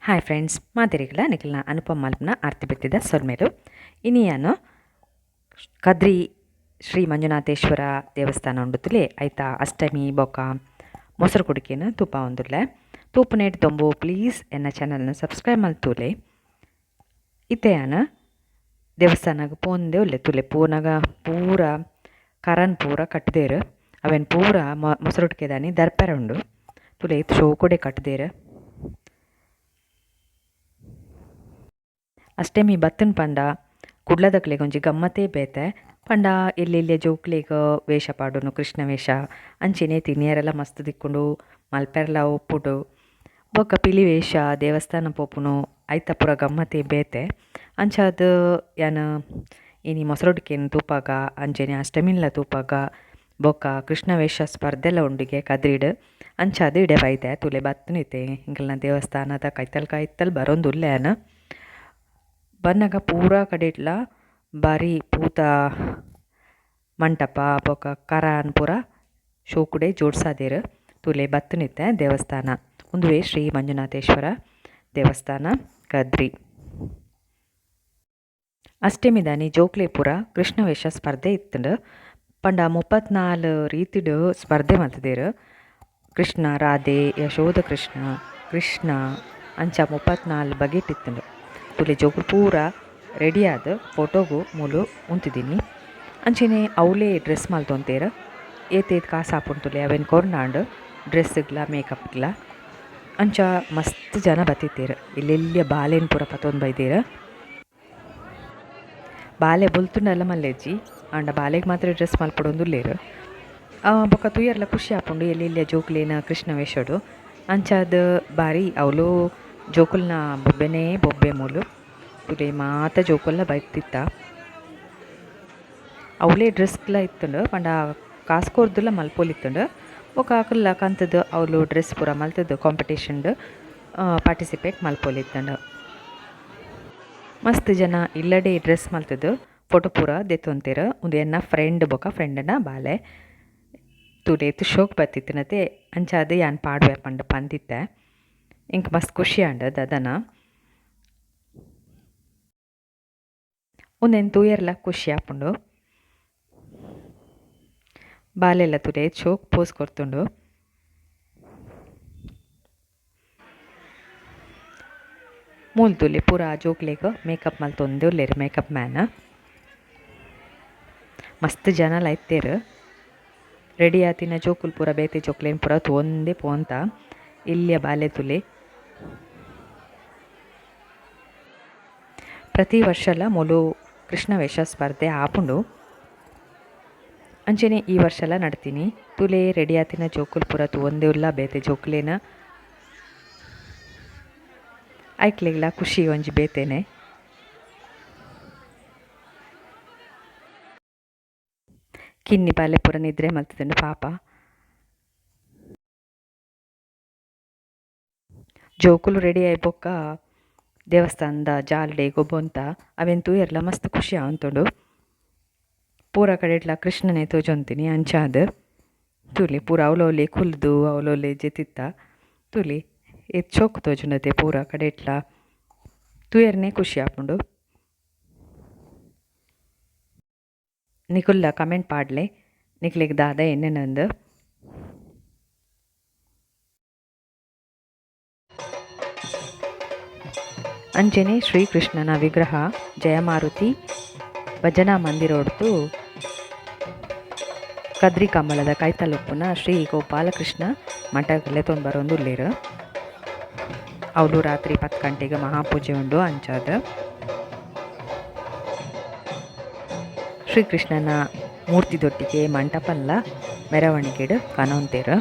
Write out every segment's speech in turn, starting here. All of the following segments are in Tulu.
ಹಾಯ್ ಫ್ರೆಂಡ್ಸ್, ಮಾತೆರಿಗಳ ನಿಖಲ್ನ ಅನುಪಮ ಮಲ್ಪನ ಆರ್ತಿ ಬಿತ್ತಿದ ಸೊಲ್ಮೆಲು. ಇನಿಯಾನು ಕದ್ರಿ ಶ್ರೀ ಮಂಜುನಾಥೇಶ್ವರ ದೇವಸ್ಥಾನ ಉಂಡುತ್ತಲೇ ಆಯ್ತಾ ಅಷ್ಟಮಿ ಬೊಕ ಮೊಸರು ಕುಡಿಕೆನ ತೂಪ ಉಂದುಲ್ಲೆ ತೂಪುನೇಟ್ ದೊಂಬು ಪ್ಲೀಸ್ ಎನ್ನ ಚಾನಲ್ನ ಸಬ್ಸ್ಕ್ರೈಬ್ ಮಲ್ತೂಲೆ. ಇತ್ತೆಯಾನ ದೇವಸ್ಥಾನಗ್ ಪೋಂದೆ ಉಲ್ಲೆ ತುಲೆ ಪೋನಗ ಪೂರ ಕರನ್ ಪೂರ ಕಟ್ದೇರು ಅವೆನ್ ಪೂರ ಮೊಸರುಡ್ಕೆದಾನಿ ದರ್ಪೆರ ಉಂಡು ತುಲೆ ಇತ್ ಶೋಕುಡೆ ಕಟ್ದೇರು. ಅಷ್ಟಮಿ ಬತ್ತನ್ ಪಂಡ ಕುಡ್ಲದಕ್ಲೆಗ್ ಒಂಜಿ ಗಮ್ಮತೇ ಬೇತೆ ಪಂಡ ಎಲ್ಲೆಲ್ಲೆ ಜೋಕ್ಲೆಗ್ ವೇಷ ಪಾಡುನು ಕೃಷ್ಣ ವೇಷ ಅಂಚೆನೆ ತಿನಿಯರೆಲ ಮಸ್ತ್ ದಿಕ್ಕುಂಡು ಮಲ್ಪೆರ್ಲ ಉಪ್ಪುಡು ಬೊಕ್ಕ ಪಿಲಿ ವೇಷ ದೇವಸ್ಥಾನ ಪೋಪುನು ಐತ ಪೂರ ಗಮ್ಮತೇ ಬೇತೆ. ಅಂಚಾದ್ ಯಾನ್ ಇನಿ ಮೊಸರುಡ್ಕೆನ್ ತೂಪಾಗ ಅಂಚೆನೆ ಅಷ್ಟಮಿನ್ಲ ತೂಪಾಗ ಬೊಕ್ಕ ಕೃಷ್ಣ ವೇಷ ಸ್ಪರ್ಧೆಲ ಉಂಡುಗೆ ಕದ್ರಿಡ್ ಅಂಚಾದ್ ಇಡೆ ಬೈದೆ ತುಲೆ ಬತ್ತನಿತ್ತೆ ಎಂಕಲ್ನ ದೇವಸ್ಥಾನದ ಕೈತಲ್ ಕೈತಲ್ ಬರೊಂದುಲ್ಲೆ ಯಾನ್. ಬನ್ನಗ ಪೂರ ಕಡೆಟ್ಲ ಬಾರಿ ಪೂತ ಮಂಟಪ ಬೊಕ್ಕ ಕರಾನ್ ಪೂರ ಶೋಕುಡೆ ಜೋಡ್ಸಾದೆರ್ ತುಲೆ ಬತ್ತನಿತ್ತೆ ದೇವಸ್ಥಾನ. ಉಂದುವೇ ಶ್ರೀ ಮಂಜುನಾಥೇಶ್ವರ ದೇವಸ್ಥಾನ ಕದ್ರಿ. ಅಷ್ಟಮಿದಾನಿ ಜೋಕ್ಲೆ ಪೂರ ಕೃಷ್ಣವೇಷ ಸ್ಪರ್ಧೆ ಇತ್ತುಂಡು ಪಂಡ 34 ರೀತಿಡ್ ಸ್ಪರ್ಧೆ ಮಲ್ತುದೆರ್. ಕೃಷ್ಣ ರಾಧೆ ಯಶೋಧ ಕೃಷ್ಣ ಕೃಷ್ಣ ಅಂಚ 34 ಬಗೆಟ್ ಇತ್ತುಂಡು. ತುಲೆ ಜೋಕುಲು ಪೂರ ರೆಡಿ ಆದ್ ಫೋಟೋಗು ಮೂಲು ಉಂತಿದೀನಿ. ಅಂಚೆನೆ ಅವ್ಲೇ ಡ್ರೆಸ್ ಮಲ್ತೊಂತೇರ್ ಏತೇತ್ ಕಾಸು ಆಪುಂಡು ತುಲೆ ಅವೆನ್ ಕೊರ್ನಾಂಡ್ ಡ್ರೆಸ್ಗ್ಲ ಮೇಕಪ್ಗ್ಲ. ಅಂಚ ಮಸ್ತ್ ಜನ ಬತ್ತಿತ್ತೆರ್ ಎಲ್ಲೆಲ್ಯ ಬಾಲೆನ್ ಪೂರ ಪತೊಂದು ಬೈದೆರ್. ಬಾಲೆ ಬೊಲ್ತುಂಡಲ ಮಲ್ಲೆಜ್ಜಿ ಆಂಡ ಬಾಲೆಗ್ ಮಾತ್ರ ಡ್ರೆಸ್ ಮಲ್ಪೊಡೊಂದುಲ್ಲೆರ್. ಬೊಕ್ಕ ತೂಯರ್ಲ ಖುಷಿ ಆಪುಂಡು ಎಲ್ಲೆಲ್ಯ ಜೋಕುಲೆನ ಕೃಷ್ಣ ವೇಷಡು. ಅಂಚಾದ್ ಬಾರಿ ಅವ್ಲು ಜೋಕುಲ್ನ ಬೊಬ್ಬೆನೇ ಬೊಬ್ಬೆ ಮೂಲು ತುಲೆ ಮಾತ ಜೋಕುಲ್ಲ ಬೈತಿತ್ತ. ಅವ್ಲೇ ಡ್ರೆಸ್ಲ ಇತ್ತುಂಡು ಪಂಡ ಕಾಸು ಕೊರ್ದುಲ ಮಲ್ಪೊಲಿತ್ತುಂಡು ಬೊಕ್ಕ ಅಕುಲ್ಲ ಕಂತುದು ಅವ್ಲು ಡ್ರೆಸ್ ಪೂರ ಮಲ್ತುದು ಕಾಂಪಿಟೇಷನ್ಡ್ ಪಾರ್ಟಿಸಿಪೇಟ್ ಮಲ್ಪೊಲಿತ್ತುಂಡು. ಮಸ್ತ್ ಜನ ಇಲ್ಲಡೆ ಡ್ರೆಸ್ ಮಲ್ತುದು ಫೋಟೋ ಪೂರ ದೆತ್ತೊಂತೆರ್. ಉಂದು ಎನ್ನ ಫ್ರೆಂಡ್ ಬೊಕ್ಕ ಫ್ರೆಂಡ್ನ ಬಾಲೆ ತುಲೇತ್ ಶೋಕ್ ಬತ್ತಿತ್ತಿನತೆ ಅಂಚಾದ್ ಯಾನ್ ಪಾಡುವೆ ಪಂಡ ಪಂದಿತ್ತೆ. ಇಂಕ್ ಮಸ್ತ್ ಖುಷಿ ಆಂಡ್ ದಾದನ ಉಂದೆನ್ ತೂಯೆರ್ಲ ಖುಷಿ ಆಪುಂಡು. ಬಾಲೆಲ ತುಲೆ ಶೋಕ್ ಪೋಸ್ ಕೊರ್ತುಂಡು. ಮೂಲು ತುಲೆ ಪೂರ ಜೋಕ್ಲೆಗ್ ಮೇಕಪ್ ಮಲ್ತೊಂದು ಉಲ್ಲೆರ್ ಮೇಕಪ್ ಮ್ಯಾನ್. ಮಸ್ತ್ ಜನಲ ಇತ್ತೆರ್. ರೆಡಿ ಆತಿನ ಜೋಕುಲು ಪೂರ ಬೇತೆ ಜೋಕ್ಲೆನ್ ಪೂರ ತೂವೊಂದೇ ಪೋಂತ ಇಲ್ಯ ಬಾಲೆ ತುಲೆ. ಪ್ರತಿ ವರ್ಷಲ ಮೂಲು ಕೃಷ್ಣ ವೇಷ ಸ್ಪರ್ಧೆ ಆಪುಂಡು. ಅಂಚೆನೆ ಈ ವರ್ಷಲ ನಡತಿನಿ. ತುಲೆ ರೆಡಿ ಆತಿನ ಜೋಕುಲು ಪೂರ ತೂವೊಂದೇ ಉಲ್ಲ ಬೇತೆ ಜೋಕುಲೆನ ಐಕ್ಲೆಗ್ಲ ಖುಷಿ ಒಂಜಿ ಬೇತೆನೆ. ಕಿನ್ನಿ ಬಾಲೆ ಪೂರ ನಿದ್ರೆ ಮಲ್ತುದುಂಡು ಪಾಪ. ಜೋಕುಲು ರೆಡಿ ಆಯಿ ಬೊಕ್ಕ ದೇವಸ್ಥಾನದ ಜಾಲ್ಡೆ ಗೊಬ್ಬೊಂತ ಅವೆನ್ ತೂಯೆರ್ಲ ಮಸ್ತ್ ಖುಷಿ ಆವೊಂತುಂಡು. ಪೂರ ಕಡೆಟ್ಲ ಕೃಷ್ಣನೆ ತೋಜೊಂತಿನಿ ಅಂಚಾದ್ ತೂಲೆ ಪೂರ ಅವ್ಲವ್ಲೆ ಕುಲ್ದು ಅವ್ಲವ್ಲೆ ಜೆತಿತ್ತ ತೂಲೆ ಏತ್ ಶೋಕು ತೋಜುಂಡತೆ ಪೂರ ಕಡೆಟ್ಲ ತೂಯೆರ್ನೆ ಖುಷಿ ಆಪುಂಡು. ನಿಕುಲ್ಲ ಕಮೆಂಟ್ ಪಾಡ್ಲೆ ನಿಕ್ಲೆಗ್ ದಾದ ಎನ್ನೆನಂದ್. ಅಂಚೆನೆ ಶ್ರೀಕೃಷ್ಣನ ವಿಗ್ರಹ ಜಯಮಾರುತಿ ಭಜನಾ ಮಂದಿರೊಡ್ದು ಕದ್ರಿ ಕಂಬಳದ ಕೈತಲುಪ್ಪುನ ಶ್ರೀ ಗೋಪಾಲಕೃಷ್ಣ ಮಠಗ್ ಲೆತೊಂದು ಬರೊಂದುಲ್ಲೆರ್. ಅವ್ಲು ರಾತ್ರಿ 10 ಗಂಟೆಗ್ ಮಹಾಪೂಜೆ ಉಂಡು. ಅಂಚಾದ್ ಶ್ರೀಕೃಷ್ಣನ ಮೂರ್ತಿದೊಟ್ಟಿಗೆ ಮಂಟಪನ್ಲ ಮೆರವಣಿಗೆಡ್ ಕನೊಂತೆರ್.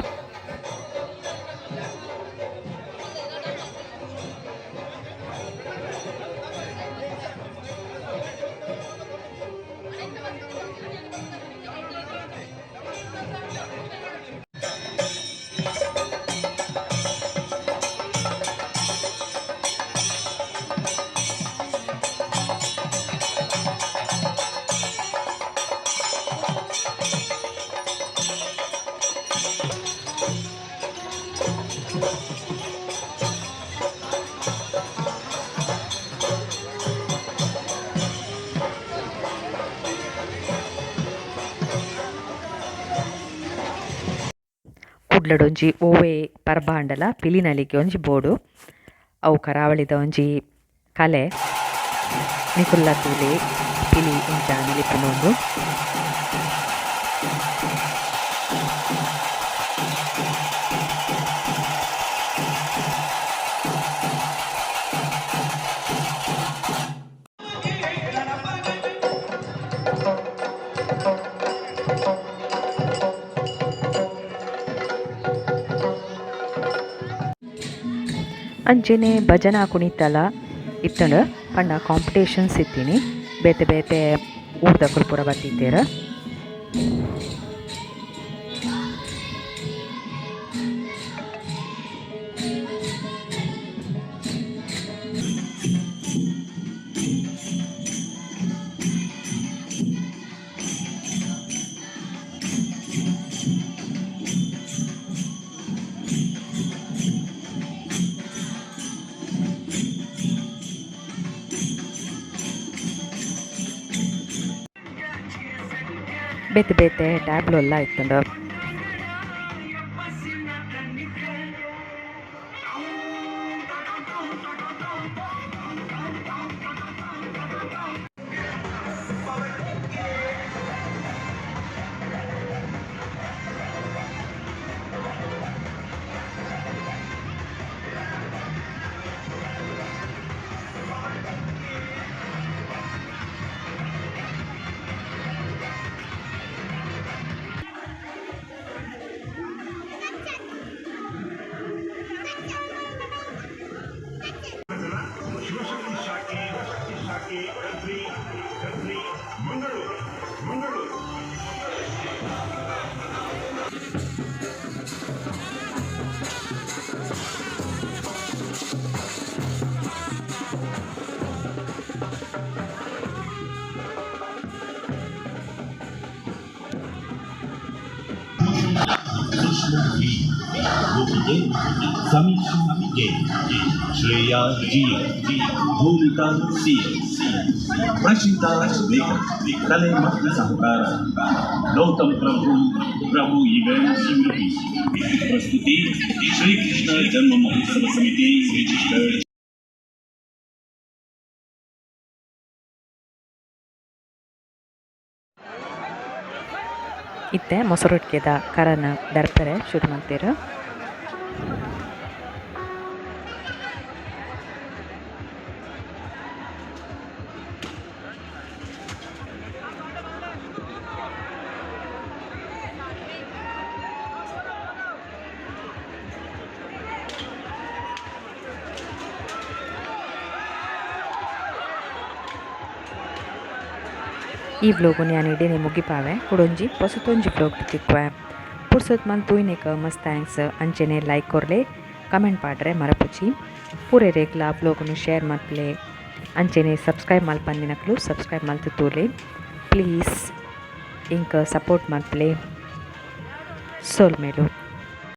ಕುಡ್ಲಡೊಂಜಿ ಓವೆ ಪರ್ಬ ಆಂಡಲ ಪಿಲಿ ನಲಿಕೆ ಒಂಜಿ ಬೋಡು. ಅವು ಕರಾವಳಿದ ಒಂಜಿ ಕಲೆ. ನಿಕುಲ್ಲ ತೂಲೆ ಪಿಲಿ ಇಂಚ ನಲಿಪುಂಡು. ಅಂಚೆನೆ ಭಜನಾ ಕುಣಿತಲ ಇತ್ತಂಡ್ ಪಂಡ ಕಾಂಪಿಟೇಷನ್ಸ್ ಇತ್ತೀನಿ. ಬೇತೆ ಬೇತೆ ಊರ್ದಕುಲು ಪೂರ ಬತ್ತಿತ್ತೆರ್. ಬೇತೆ ಬೇತೆ ಟ್ಯಾಬ್ಲೊಲ್ಲ ಇತ್ತುಂಡು. Samiksha K, Shreya G, Bhoomika C, Prashita Lekha, ಕಲೆ ಮತ್ತು ಸಹಕಾರ ಗೌತಮ್ ಪ್ರಭು, ಪ್ರಭು ಇವೆಂಟ್ಸ್ ಉಡುಪಿ. ಪ್ರಸ್ತುತಿ ಶ್ರೀಕೃಷ್ಣ ಜನ್ಮ ಮಹೋತ್ಸವ ಸಮಿತಿ, ರಿಜಿಸ್ಟರ್ಡ್. ಇತ್ತೆ ಮೊಸರೊಟ್ಟಿಗೆದ ಕರನ ದರ್ಪೆರೆ ಶುರು ಮಲ್ತೆರ್. ಈ ವ್ಲೋಗು ಯಾನ್ ಇಡೆನೆ ಮುಗಿಪಾವೆ. ಕುಡೊಂಜಿ ಪೊಸತೊಂಜಿ ವ್ಲೋಗ್ ತಿಕ್ಕುವೆ. ಪುರ್ಸೊತ್ ಮಲ್ತ್ ತೂಯಿನೆಕ್ ಮಸ್ತ್ thanks. ಅಂಚೆನೆ ಲೈಕ್ ಕೊರ್ಲೆ, ಕಮೆಂಟ್ ಪಾಡ್ರೆ ಮರಪುಚಿ. ಪೂರೆರೆಗ್ಲಾ ವ್ಲೋಗುನು ಶೇರ್ ಮಲ್ಪುಲೆ. ಅಂಚೆನೆ ಸಬ್ಸ್ಕ್ರೈಬ್ ಮಲ್ಪಂದಿನಕ್ಲು ಸಬ್ಸ್ಕ್ರೈಬ್ ಮಲ್ತ್ ತೂಲೆ. ಪ್ಲೀಸ್ ಇಂಕ್ ಸಪೋರ್ಟ್ ಮಲ್ಪುಲೆ. ಸೊಲ್ಮೆಲು.